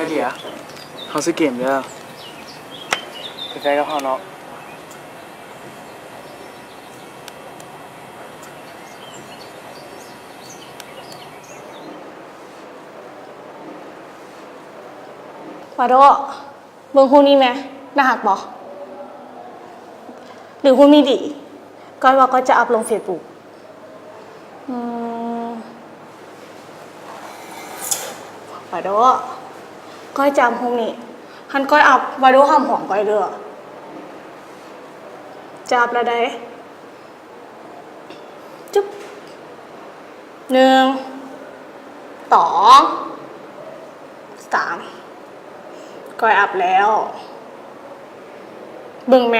ເດຍ ເຮົາຊື້ເກມເດີ ເປັນແຟນກັບເຮົາເນາະ. ປາໂດ ເບິ່ງຮູບນີ້ແມ ໜ້າຮັກບໍ່? ຫຼືຮູບນີ້ດີ? ກ້ອຍວ່າກ້ອຍຈະອັບລົງເຟສບຸກ. ອືມ ປາໂດ ກ້ອຍຈະອັບຮູບນີ້. ຄັນກ້ອຍອັບ ປາໂດຫ້າມຫອມກ້ອຍເດີ. ຈະອັບແລ້ວໃດ. ຈຶບ ໜຶ່ງ ສອງ ສາມ ກ້ອຍອັບແລ້ວ. ເບິ່ງແມ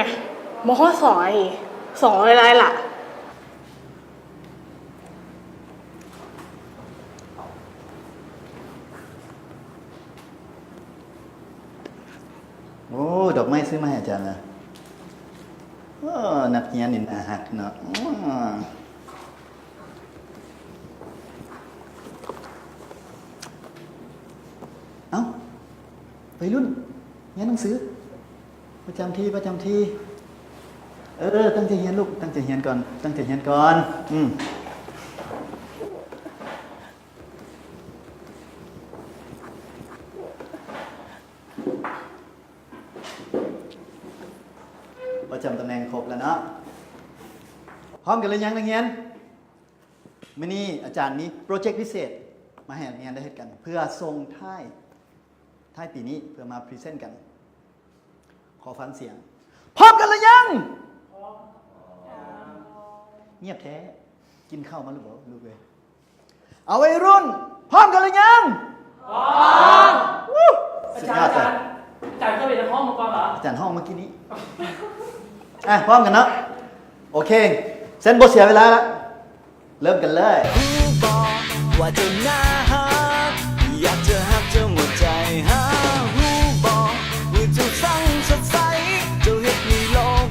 ບໍ່ຮອດສອງນາທີ ສອງຮ້ອຍໄລ້ລະ. ໂອ້ ດອກໄມ້ຊື້ມາໃຫ້ອາຈານລະ. ໂອ້ ນັກຮຽນນີ້ໜ້າຮັກເນາະ. ເອົ້າ ໄວລຸ້ນ ຮຽນໜັງສື ປະຈຳທີ່ ປະຈຳທີ່. ເອີ ຕັ້ງໃຈຮຽນລູກ ຕັ້ງໃຈຮຽນກ່ອນ ຕັ້ງໃຈຮຽນກ່ອນ. ອືມ ປະຈຳຕຳແໜ່ງຄົບແລ້ວເນາະ. ພ້ອມກັນຫຼືຍັງນັກຮຽນ? ມື້ນີ້ອາຈານມີໂປຣເຈັກພິເສດມາໃຫ້ນັກຮຽນໄດ້ເຮັດກັນ ເພື່ອສົ່ງທ້າຍ ທ້າຍປີນີ້ ເພື່ອມາພຣີເຊັນກັນ. ຂໍຟັງສຽງ. ພ້ອມກັນຫຼືຍັງ? ງຽບແທ້. ກິນເຂົ້າມາຫຼືບໍ່ລູກເອີຍ? ເອົາ ໄວລຸ້ນ ພ້ອມກັນຫຼືຍັງ? ພ້ອມ. ສຸດຍອດ. ອາຈານ ອາຈານເຄີຍເປັນນັກຮ້ອງມາກ່ອນເຫລອ? ອາຈານຮ້ອງເມື່ອກີ້ນີ້. ອ່ະ ພ້ອມກັນເນາະ. ໂອເຄ ຊັ້ນບໍ່ເສຍເວລາລະ ເລີ່ມກັນເລີຍ. ຮູ້ບໍ່ວ່າເຈົ້າໜ້າຮັກ ຢາກຈະຮັກເຈົ້າໝົດໃຈ. ຫາ ຮູ້ບໍ່ວ່າເຈົ້າຊ່າງສົດໃສ ເຈົ້າເຮັດໃຫ້ໂລກ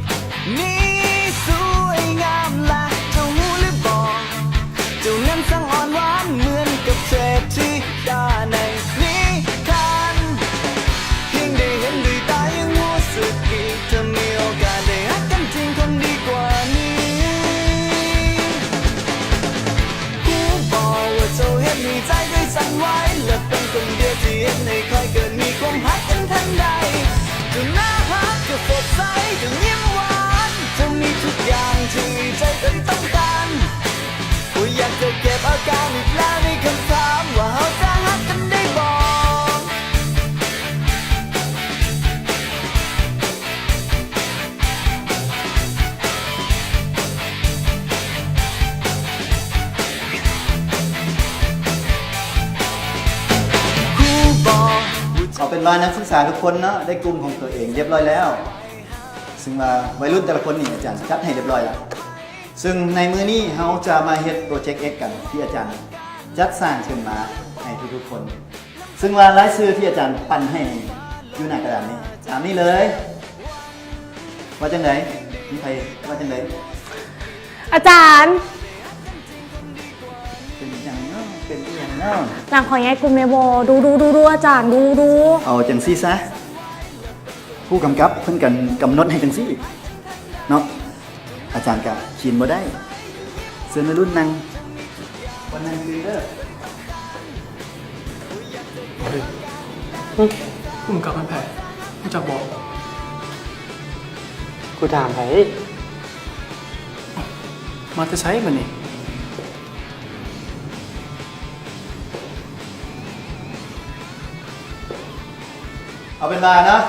ນີ້ສວຍງາມຫຼາຍ. ເຈົ້າຮູ້ຫຼືບໍ່ ເຈົ້ານັ້ນຊ່າງອ່ອນຫວານ ເໝືອນກັບເສດຖີດາໃນນິທານ. ພຽງໄດ້ເຫັນດ້ວຍຕາຍັງຮູ້ສຶກດີ ຖ້າມີໂອກາດໄດ້ຮັກກັນຈິງຄົງດີກວ່ານີ້. ຮູ້ບໍ່ວ່າເຈົ້າເຮັດໃຫ້ໃຈຂ້ອຍສັ່ນໄຫວ ແລະເປັນຄົນດຽວທີ່ເຮັດໃຫ້ຂ້ອຍເກີດມີຄວາມຮັກກັນທັນໃດ. ເຈົ້າໜ້າຮັກ ເຈົ້າສົດໃສ ເຈົ້າຍິ້ມຫວານ ເຈົ້າມີທຸກຢ່າງທີ່ໃຈຂ້ອຍຕ້ອງການ. ບໍ່ຢາກຈະເກັບອາການອີກແລ້ວ ໃນຄຳຖາມວ່າເຮົາຈະຮັກກັນໄດ້ບໍ່? ເອົາເປັນວ່ານັກສຶກສາທຸກຄົນເນາະ ໄດ້ກຸ່ມຂອງຕົວເອງຮຽບຮ້ອຍແລ້ວ. ຊຶ່ງວ່າໄວລຸ້ນແຕ່ລະຄົນນີ້ອາຈານຈັດໃຫ້ຮຽບຮ້ອຍແລ້ວ. ຊຶ່ງໃນມື້ນີ້ເຮົາຈະມາເຮັດໂປຣເຈັກເອັກກັນ ທີ່ອາຈານຈັດສ້າງຂຶ້ນມາໃຫ້ທຸກໆຄົນ. ຊຶ່ງວ່າລາຍຊື່ທີ່ອາຈານປັນໃຫ້ຢູ່ໜ້າກະດານນີ້ ຕາມນີ້ເລີຍ. ວ່າຈັ່ງໃດ? ມີໃຜວ່າຈັ່ງໃດ? ອາຈານ ເປັນຫຍັງເນາະ? ເປັນອີ່ຫຍັງເນາະ? ຫຼັງຂໍຍ້າຍກຸ່ມແດ່ບໍ່? ດູໆໆໆ ອາຈານ ດູໆ. ເອົາຈັ່ງຊີ້ຊະ ຜູ້ກຳກັບເພິ່ນກະກຳນົດໃຫ້ຈັ່ງຊີ້ເນາະ. ອາຈານກະຂຽນບໍ່ໄດ້. ເຊີນໄວລຸ້ນນັ່ງ ບໍ່ນັ່ງຄືນເດີ. ຫຶ? ຜູ້ກຳກັບແມ່ນໃຜ? ຮູ້ຈັກບໍ່? ກູຖາມໃຜ? ມາແຕ່ໃສບາດນີ້? ເອົາເປັນວ່າເນາະ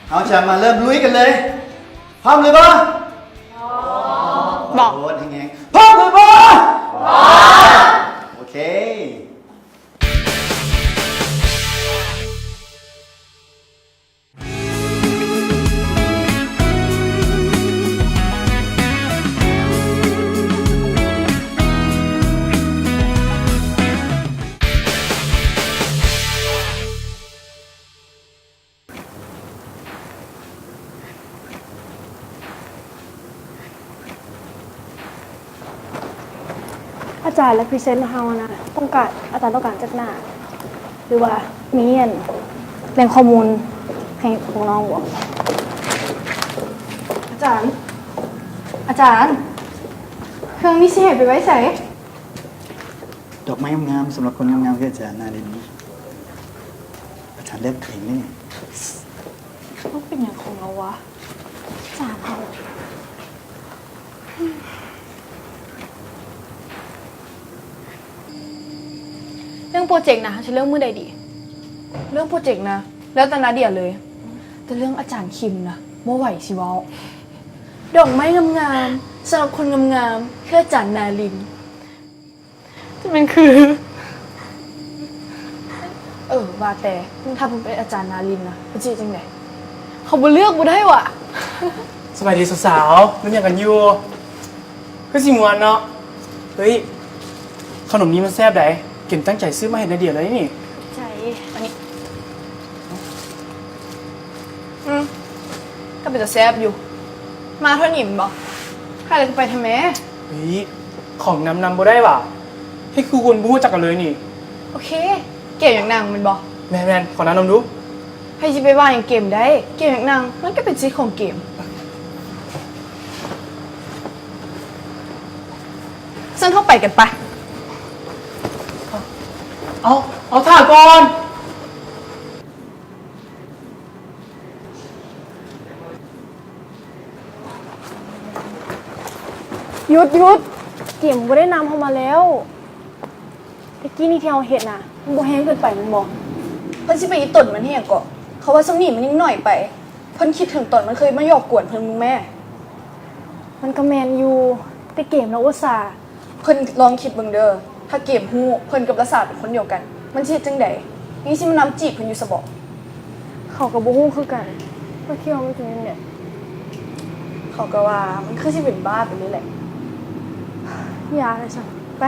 ເຮົາຈະມາເລີ່ມລຸຍກັນເລີຍ. ພ້ອມຫຼືບໍ່? ບອກ ໂອ້ ແຮງໆ ພ້ອມຫຼືບໍ່? ພ້ອມ. ໂອເຄ. ອາຈານ ແລະ ພຣີເຊັນເຮົານະ ຕ້ອງການ ອາຈານຕ້ອງການຈັກໜ້າ ຫຼືວ່າມີອັນ ແຫຼ່ງຂໍ້ມູນໃຫ້ພວກນ້ອງບໍ? ອາຈານ, ອາຈານ, ເຄື່ອງນີ້ຊິໃຫ້ໄປໄວ້ໃສ? ດອກໄມ້ງາມໆ ສຳລັບຄົນງາມໆ ຄືອາຈານນາລິນ. ອາຈານເລືອກເອງເດ້. ມັນເປັນຫຍັງຂອງລາວວະ? ສາມເຮົາ ເລື່ອງໂປຣເຈັກນະ ເຮົາຊິເລີ່ມມື້ໃດດີ? ເລື່ອງໂປຣເຈັກນະ ແລ້ວແຕ່ນາເດຍເລີຍ. ແຕ່ເລື່ອງອາຈານຄິມນະ ບໍ່ໄຫວຊິເວົ້າ. ດອກໄມ້ງາມໆ ສຳລັບຄົນງາມໆ ຄືອາຈານນາລິນ. ຈະແມ່ນຄື ເອີ ວ່າແຕ່ ຖ້າເພິ່ນເປັນອາຈານນາລິນນະ ເພິ່ນຊິເຮັດຈັ່ງໃດ? ເຂົາບໍ່ເລືອກບໍ່ໄດ້ຫວາ? ສະບາຍດີສາວໆ ເຮັດຫຍັງກັນຢູ່? ຄືຊິມ່ວນເນາະ. ເຮີ້ຍ ຂະໜົມນີ້ມັນແຊບໃດ໋ ເກມຕັ້ງໃຈຊື້ມາໃຫ້ນາເດຍເລີຍນີ້. ຂອບໃຈ. ອັນນີ້ ອືມ ກໍເປັນຕາແຊບຢູ່. ມາເທົ່ານີ້ແມ່ນບໍ່? ຂາຍແລ້ວກໍໄປແທ້ແມ້. ເຮີ້ຍ ຂອງນຳນຳບໍ່ໄດ້ຫວາ? ເຮັດຄືຄົນບໍ່ຮູ້ຈັກກັນເລີຍນີ້. ໂອເຄ ເກມຢາກນັ່ງແມ່ນບໍ່? ແມ່ນໆ ຂໍນັ່ງນຳດູ. ໃຜຊິໄປວ່າຫຍັງເກມໄດ້? ເກມຢາກນັ່ງ ມັນກໍເປັນສິດຂອງເກມ. ຊັ້ນເຮົາໄປກັນປະ. ເອົາ ເອົາ ຖ້າກ່ອນ. ຢຸດ ຢຸດ ເກມບໍ່ໄດ້ນຳເຮົາມາແລ້ວ. ແຕ່ກີ້ນີ້ທີ່ເຮົາເຮັດນະ ມັນບໍ່ແຮງເກີນໄປແມ່ນບໍ່? ເພິ່ນຊິໄປອີ່ຕົນມັນເຮັດຫຍັງເກາະ? ເຂົາວ່າຊ່ຳນີ້ມັນຍັງໜ້ອຍໄປ. ເພິ່ນຄິດເຖິງຕອນມັນເຄີຍມາຢອກກວນເພິ່ນເບິ່ງແມ້. ມັນກໍແມ່ນຢູ່ ແຕ່ເກມລາວອຸດສ່າ ເພິ່ນລອງຄິດເບິ່ງເດີ ຖ້າເກມຮູ້ເພິ່ນກັບລາຊາເປັນຄົນດຽວກັນ ມັນຊິເຮັດຈັ່ງໃດ? ຍັງຊິມານຳຈີບເພິ່ນຢູ່ຊະບໍ? ເຂົາກໍບໍ່ຮູ້ຄືກັນ ຂ້ອຍຄິດວ່າມັນເປັນແນວໃດ. ເຂົາກໍວ່າມັນຄືຊິເປັນບ້າໄປເລີຍແຫຼະ. ຢ່າເລີຍຊັ້ນ ໄປ.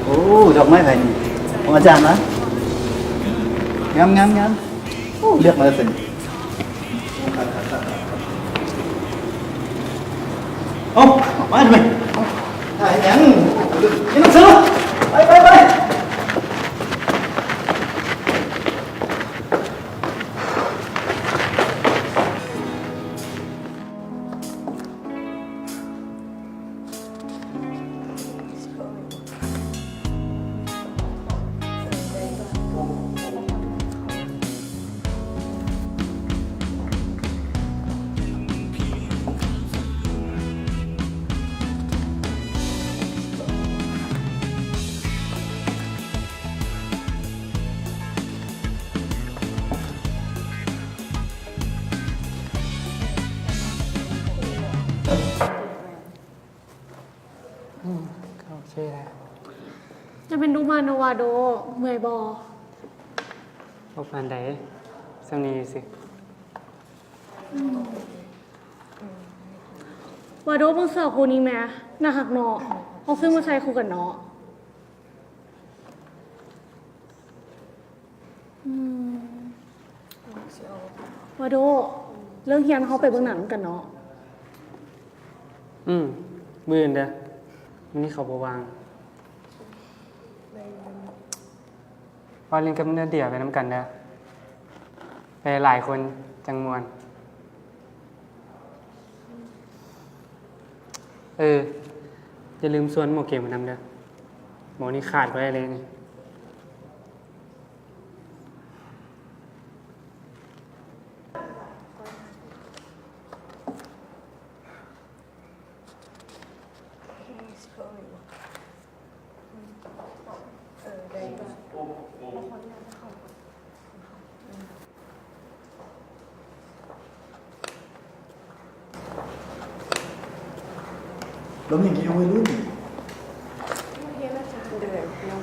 ໂອ້ ດອກໄມ້ໃຜນີ້? ຂອງອາຈານຫວາ? ງາມໆໆ. ໂອ້ ເລືອກມາແລ້ວເປັນ ເອົ້າ ອອກມາທຳໄມ? ເອົ້າ ຖ່າຍຫຍັງ? ໄປ ໄປ ໄປ. ອືມ ກໍໂອເຄແຫຼະ. ຢ່າເປັນດຸມານເນາະ ວາໂດ. ເມື່ອຍບໍ່? ບໍ່ປານໃດ, ສ່ຳນີ້ຊື່. ອືມ ວາໂດ ເບິ່ງເສື້ອຄູ່ນີ້ແມ, ໜ້າຮັກເນາະ. ເຮົາຊື້ມາໃສ່ຄູ່ກັນເນາະ. ອືມ ວາໂດ ເລີກຮຽນເຮົາໄປເບິ່ງໜັງນຳກັນເນາະ. ອືມ ມື້ອື່ນເດີ້, ມື້ນີ້ເຂົາບໍ່ວ່າງ. ເວົ້າຫຼິ້ນກັບນາເດຍໄປນຳກັນເດີ ໄປຫຼາຍຄົນຈັ່ງມ່ວນ. ເອີ ຢ່າລືມຊວນໝໍເກມມານຳເດີ ໝໍນີ້ຂາດບໍ່ໄດ້ເລີຍນີ້. ລົມຍັງກິນຂອງໄວລຸ້ນ ເ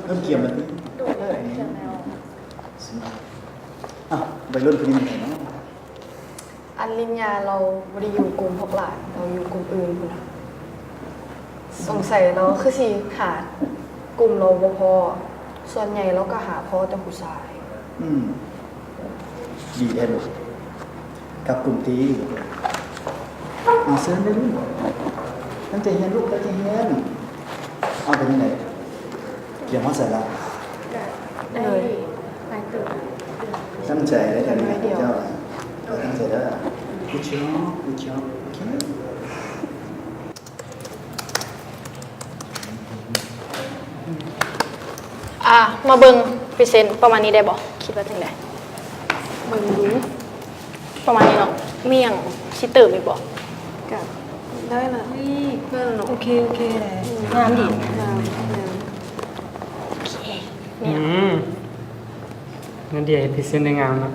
ລີ່ມກຽມແລ້ວຕິ? ອ່ະ ໄວລຸ້ນຜູ້ນີ້ແມ່ນໃຜເນາະ? ອັນລິນຍາລາວບໍ່ໄດ້ຢູ່ກຸ່ມພວກຫຼານ ລາວຢູ່ກຸ່ມອື່ນພຸ້ນນະ. ສົງໄສລາວຄືຊິຫາກຸ່ມລາວບໍ່ພໍ ສ່ວນໃຫຍ່ລາວກໍຫາພໍແຕ່ຜູ້ຊາຍ. ອືມ ດີແທ້ລູກ ກັບກຸ່ມຕິ. ອາ ເຊີນເດີລູກ ຕັ້ງໃຈຮຽນລູກ ຕັ້ງໃຈຮຽນ. ເອົາ ເປັນຈັ່ງໃດ? ກຽມຮອດໃສລະ? ກໍໄດ້ຫຼາຍເຕີບ. ຕັ້ງໃຈເດີ ເຈົ້າ ຕັ້ງໃຈເດີ. Good job, good job. ໂອເຄ. ອ່າ ມາເບິ່ງພຣີເຊັນປະມານນີ້ໄດ້ບໍ່? ຄິດວ່າຈັ່ງໃດ? ເບິ່ງດູ ປະມານນີ້ເນາະ. ມີຫຍັງຊິເຕີມອີກບໍ່? ກະໄດ້ລະ. ນີ້ ນັ້ນເນາະ. ໂອເຄ ໂອເຄແຫຼະ. ອືມ ງາມດີ. ງາມ ງາມ. ໂອເຄ ນີ້ລະ. ອືມ ນາເດຍເຮັດພຣີເຊັນໄດ້ງາມເນາະ.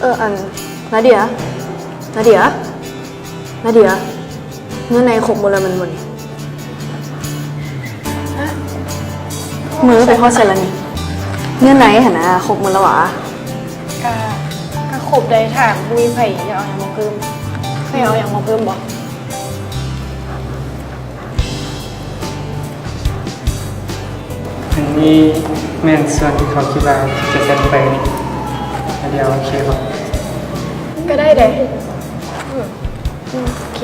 ເອີ ອັນ ນາເດຍ ນາເດຍ ນາເດຍ ເງິນໃນຄົບໝົດແລ້ວແມ່ນບໍ່ນີ້? ຮະ? ເມີໄປຮອດໃສລະນີ້? ເງິນໃນຫັ້ນນະ ຄົບໝົດແລ້ວຫວາ? ກະ ກະຄົບໄດ໋ ຖ້າບໍ່ມີໃຜຢາກເອົາຫຍັງມາເພີ່ມ. ໃຜເອົາຫຍັງມາເພີ່ມບໍ່? ອັນນີ້ແມ່ນສ່ວນທີ່ເຂົາຄິດວ່າຈະໃສ່ລົງໄປ ອັນດຽວໂອເຄບໍ່? ກໍໄດ້ເດ. ອືມ ອືມ ໂອເຄ.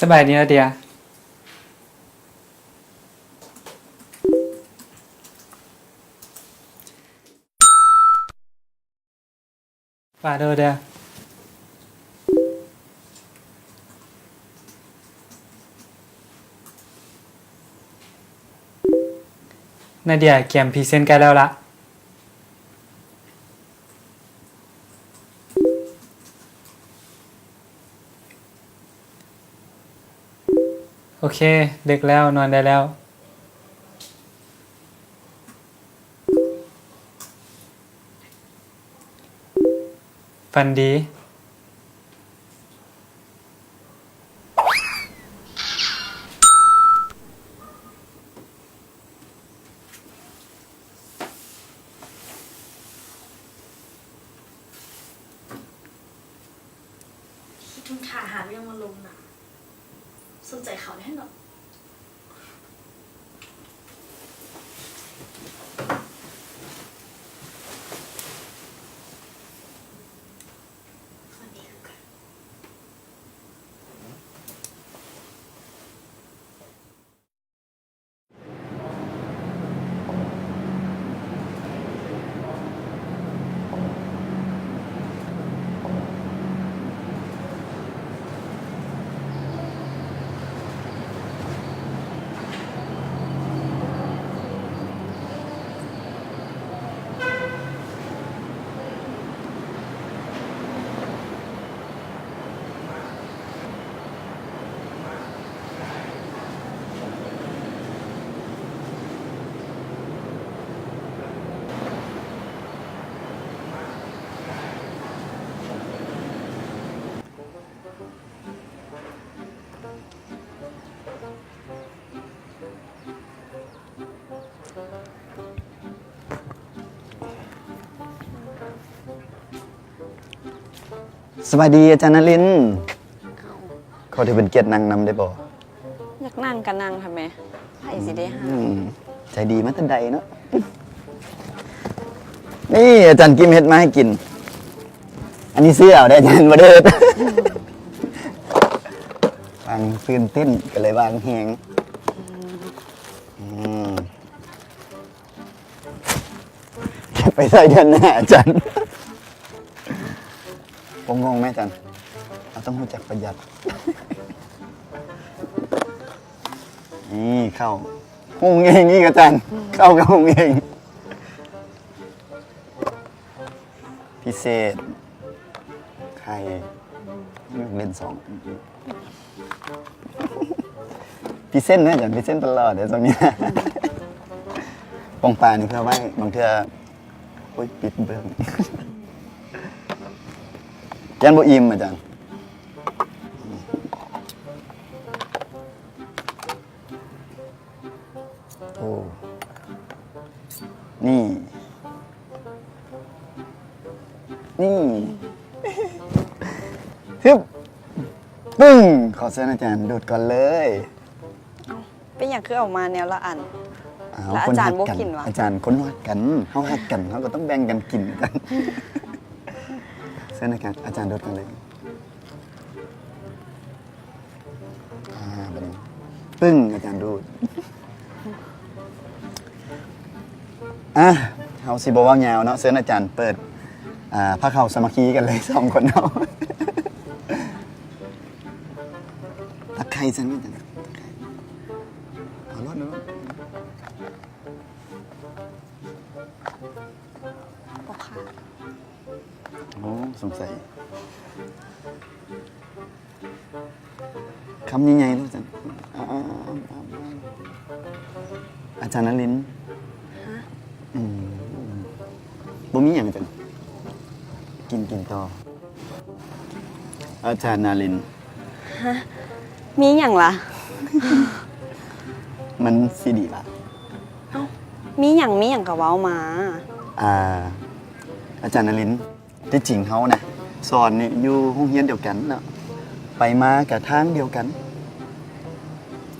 ສະບາຍດີນາເດຍ. ຝາກໂທເດີ. ນາເດຍກຽມພຣີເຊັນໃກ້ແລ້ວລະ. ໂອເຄ ດຶກແລ້ວ ນອນໄດ້ແລ້ວ. ຝັນດີ. ຄິດເຖິງທ່າຫາວຍັງມາລົມນະ ສົນໃຈເຂົາແນ່ເນາະ. ສະບາຍດີອາຈານນາລິນ. ເອົ້າ ຂໍຖືເປັນກຽດນັ່ງນຳໄດ້ບໍ່? ຢາກນັ່ງກໍນັ່ງຫັ້ນແໝ່ ໃຜຊິໄດ້ໃຫ້. ອືມ ໃຈດີມາແຕ່ໃດເນາະ. ນີ້ອາຈານກິມເຮັດມາໃຫ້ກິນ. ອັນນີ້ຊື້ເອົາເດ້ອາຈານ ບໍ່ໄດ້ເຮັດ. ວາງຕື່ນເຕັ້ນ ກໍເລີຍວາງແຮງ. ອືມ ອືມ. ເກັບໄປໃຊ້ເດືອນໜ້າອາຈານ. ບໍ່ງົງແມ່ອາຈານ ເຮົາຕ້ອງຮູ້ຈັກປະຢັດ. ນີ້ເຂົ້າ ຫຸງເອງອີກອາຈານ ເຂົ້າກໍຫຸງເອງ. ພິເສດ ໄຂ່ ເຫຼັ້ນສອງ ພຣີເຊັນນະອາຈານ ພຣີເຊັນຕະຫຼອດເດ້ຊ່ວງນີ້. ປ່ອງປານີ້ເພື່ອໄວ້ ບາງເທື່ອ ໂອ້ຍ ປິດເບິ່ງ ຢ້ານບໍ່ອີ່ມອາຈານ. ໂອ້ ນີ້ ນີ້ ຮຶບ ປຶ້ງ ຂໍເຊີນອາຈານດູດກ່ອນເລີຍ. ເອົ້າ ເປັນຫຍັງຄືເອົາມາແນວລະອັນ? ອ້າວ ແລ້ວອາຈານບໍ່ກິນຫວາ? ອາຈານຄົນເຮົາຮັກກັນ ເຮົາຮັກກັນ ເຮົາກໍຕ້ອງແບ່ງກັນກິນກັນ. ເຊີນອາຈານ ອາຈານດູດກ່ອນເລີຍ. ອ່າ ບາດນີ້ ປຶ້ງ ອາຈານດູດ. ອ່າ ເຮົາຊິບໍ່ເວົ້າຍາວເນາະ ເຊີນອາຈານເປີດ ອ່າ ພາເຂົ້າສາມັກຄີກັນເລີຍ ສອງຄົນເຮົາ. ຕັກໄຂ່ຊັ້ນ ຕັກໄຂ່ ເອົາໂລດ ເອົາໂລດ. ບໍ່ຄ່າ. ໂອ້ ສົງໄສ ຄຳໃຫຍ່ໆໂລດຊັ້ນ. ອາ ອາ ອາ ອາ ອາຈານນາລິນ. ຮະ? ອືມ ບໍ່ມີຫຍັງ ອາຈານ ກິນ ກິນຕໍ່. ອາຈານນາລິນ. ຮະ? ມີຫຍັງລະ? ມັນຊິດີລະ. ເອົ້າ ມີຫຍັງ ມີຫຍັງກໍເວົ້າມາ. ອ່າ ອາຈານນາລິນ ທີ່ຈິງເຮົານະ ສອນນີ້ຢູ່ໂຮງຮຽນດຽວກັນເນາະ ໄປມາກະທາງດຽວກັນ.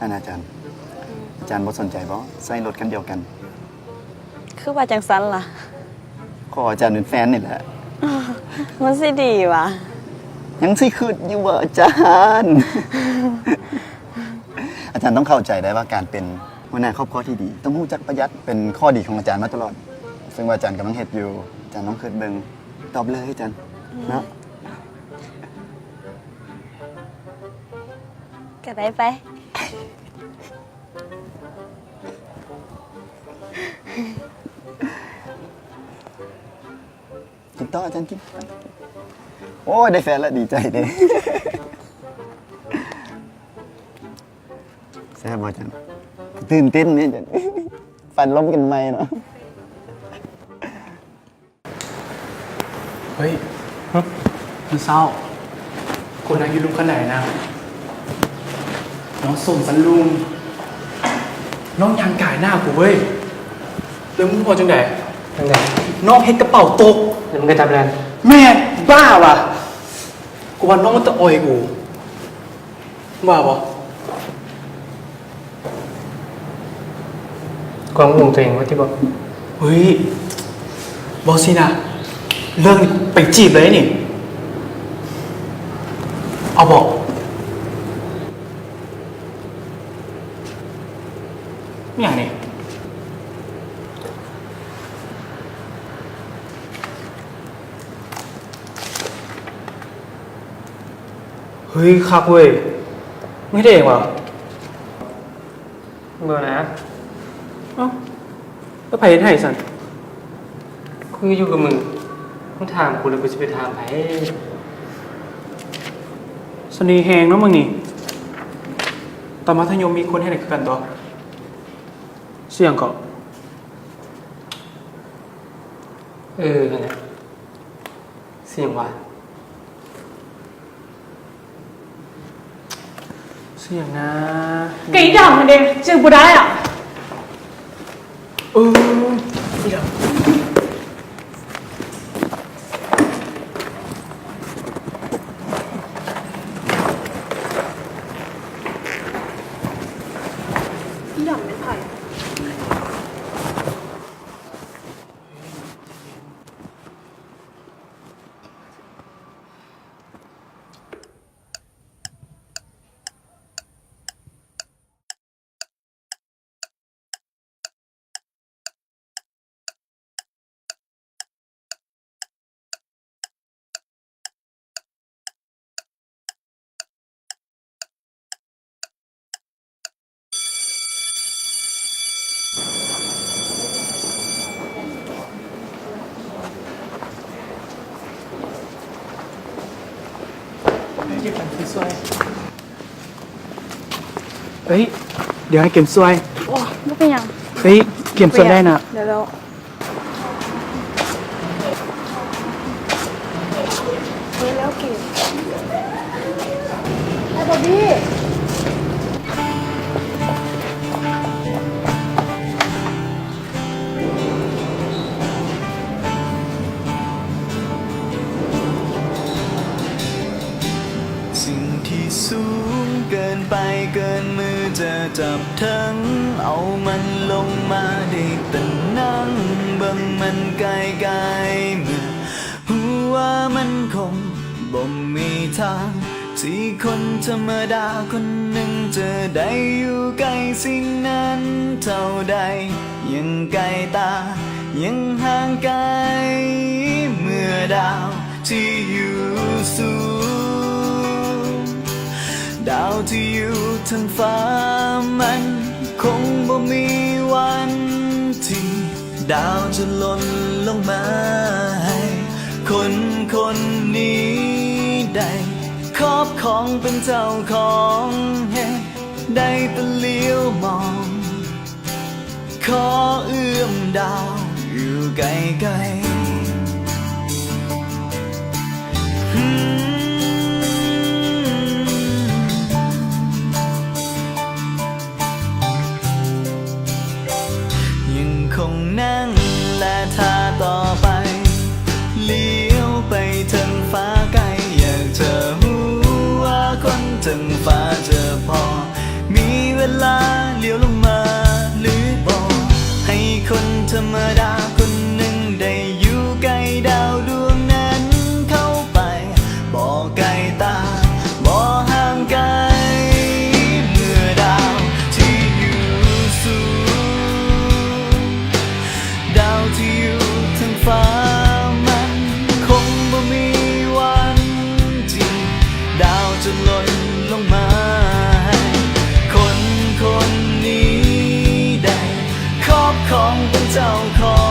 ອັນອາຈານ ອາຈານບໍ່ສົນໃຈບໍ່? ໃຊ້ລົດຄັນດຽວກັນ. ຄືວ່າຈັ່ງຊັ້ນລະ? ຂໍອາຈານເປັນແຟນນີ້ແຫຼະ. ມັນຊິດີຫວາ? ຍັງຊິຄຶດຢູ່ບໍ່ອາຈານ? ອາຈານຕ້ອງເຂົ້າໃຈໄດ້ວ່າການເປັນຫົວໜ້າຄອບຄົວທີ່ດີ ຕ້ອງຮູ້ຈັກປະຢັດ ເປັນຂໍ້ດີຂອງອາຈານມາຕະຫຼອດ ເຊິ່ງວ່າອາຈານກຳລັງເຮັດຢູ່. ອາຈານຕ້ອງຄຶດເບິ່ງ ຕອບເລີຍອາຈານ ເນາະ. ກໍໄດ້ໄປ. ກິນຕໍ່ອາຈານ ກິນ. ໂອ້ຍ ໄດ້ແຟນແລ້ວ ດີໃຈເດ້. ແຊບບໍ່ອາຈານ? ຕື່ນເຕັ້ນເດ້ອາຈານ ຟັນລົມກັນໃໝ່ເນາະ. ເຮີ້ຍ ຮະ? ມື້ເຊົ້າ ກູນັ່ງຢູ່ລຸ່ມຂັ້ນໄດນະ ນ້ອງສົ້ມຟັນຫຼຸງ ນ້ອງຍ່າງກາຍໜ້າກູເວີຍ. ແລ້ວມຶງຮູ້ວ່າຈັ່ງໃດ? ຈັ່ງໃດ? ນ້ອງເຮັດກະເປົາຕົກ. ແລ້ວມຶງກໍຈັບແລ່ນ? ແມ່ນ ບ້າຫວາ? ກູວ່ານ້ອງມັນຕະອ່ອຍກູ. ວ່າບໍ່? ກວາງອຸ່ງຕົວເອງວ່າຕິບໍ່? ເຮີ້ຍ ບໍ່ຊິນະ ເລື່ອງນີ້ໄປຈີບເລີຍນີ້ ເອົາບໍ່? ອີ່ຫຍັງນີ້? ເຮີ້ຍ ຄັກເວີຍ ມຶງເຮັດເອງຫວາ? ບໍ່ນະ. ເອົ້າ ແລ້ວໃຜເຮັດໃຫ້ຊັ້ນ? ກູຢູ່ກັບມຶງ ມຶງຖາມກູແລ້ວ ກູຊິໄປຖາມໃຜ? ສະເໜ່ແຮງເນາະມຶງນີ້. ຕອນມັດທະຍົມມີຄົນເຮັດໃຫ້ຄືກັນບໍ່? ຊື່ຫຍັງເກາະ? ເອີ ຫັ້ນແຫຼະ. ຊື່ຫຍັງຫວາ? ຊື່ຫຍັງນະ? ກະອີ່ດຳຫັ້ນເດ້ ຈື່ບໍ່ໄດ້ອະ. ເອີ ອີ່ດຳ. ເອີຍ ດຽວໃຫ້ເກມຊ່ວຍ. ໂອ້ ບໍ່ເປັນຫຍັງ. ເອີຍ ເກມຊ່ວຍໄດ້ນະ. ດຽວ ສິ່ງທີ່ສູງເກີນໄປ ເກີນມືຈະຈັບເຖິງ ເອົາມັນລົງມາໄດ້ແຕ່ນັ່ງເບິ່ງມັນໄກໆ ເມື່ອຮູ້ວ່າມັນຄົງບໍ່ມີທາງ ທີ່ຄົນທຳມະດາຄົນໜຶ່ງຈະໄດ້ຢູ່ໃກ້ສິ່ງນັ້ນເທົ່າໃດ ຍັງໄກຕາ ຍັງຫ່າງໄກ ເມື່ອດາວທີ່ຢູ່ສູງ ດາວທີ່ຢູ່ເທິງຟ້າ ມັນຄົງບໍ່ມີວັນທີ່ ດາວຈະຫຼົ່ນລົງມາໃຫ້ຄົນຄົນນີ້ໄດ້ຄອບຄອງເປັນເຈົ້າຂອງ ເຮັດໄດ້ແຕ່ຫຼຽວມອງ ຂໍເອື້ອມດາວຢູ່ໃກ້ໆ. ຍັງຄົງນັ່ງ ແລະ ຖ້າຕໍ່ໄປ ຫຼຽວໄປເທິງຟ້າໄກ ຢາກຈະຮູ້ວ່າຄົນເທິງຟ້າຈະພໍມີເວລາຫຼຽວລົງມາຫຼືບໍ່ ໃຫ້ຄົນທຳມະດາຄົນໜຶ່ງໄດ້ຢູ່ໃກ້ດາວດວງນັ້ນເຂົ້າໄປ ບໍ່ໄກຕາ ບໍ່ຫ່າງໄກ ເມື່ອດາວທີ່ຢູ່ສູງ ດາວທີ່ຢູ່ເທິງຟ້າ ມັນຄົງບໍ່ມີວັນທີ່ ດາວຈະຫຼົ່ນລົງມາໃຫ້ຄົນຄົນນີ້ໄດ້ຄອບຄອງເປັນເຈົ້າຂອງ